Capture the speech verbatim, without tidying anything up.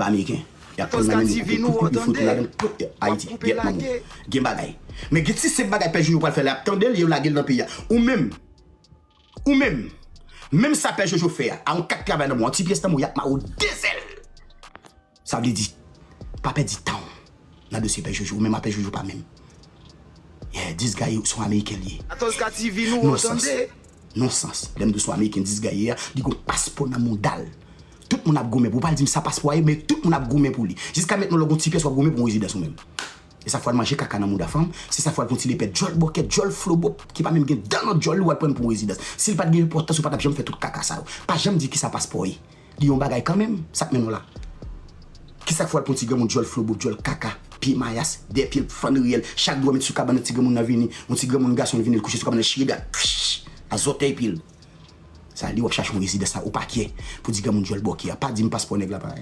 Ameriken. Y ap pran nan men nou, koupe, koupe, yo fout nou ladan, Ayiti, gyèt manman. Gen bagay. Men gen ti senp bagay Pè Jojo pral fè la, y ap tande l, yo lage l nan peyi a. Ou menm, ou menm, menm sa Pè Jojo fè a, a yon kat travay nan men w, yon ti pyès nan men w, y ap mare w de zèl. Sa vle di, pa pèdi tan w nan dosye Pè Jojo, ou menm a Pè Jojo pa menm. Yeah, dis gaye se yon Ameriken li ye. Non sans. Non sans. Lè m di w se yon Ameriken dis gaye a, li gon paspò nan mouda l. Tout moun ap goumen pou, ou pral di m sa paspò a ye, men tout moun ap goumen pou li. Jiska mentnan lè w gon ti pyès w ap goumen pou yon rezidans ou menm. E sa fwa l manje kaka nan mouda fanm, se sa fwa l pran ti lepè djòl bòkè, djòl flobo, ki pa menm gen dan nan djòl li w al pran pou yon rezidans. Si l pa t gen enpòtans, ou pa t ap janm fè tout kaka sa yo. Pa janm di kisa paspò ye. Li yon bagay kanmenm, sa k mennen w la. Kisa k fè w al pran ti granmoun djòl flobo, djòl kaka, pye mayas, dèyè pye l fann riyèl, chak dwa w met sou kabann nan ti granmoun nan vini, yon ti granmoun gason l vini, l kouche sou kabann nan chire gad, a zòtèy pye l. Sa li w ap chache yon rezidans la, ou pa kè pou di granmoun djòl bòkè a, pa di m paspò nèg la pa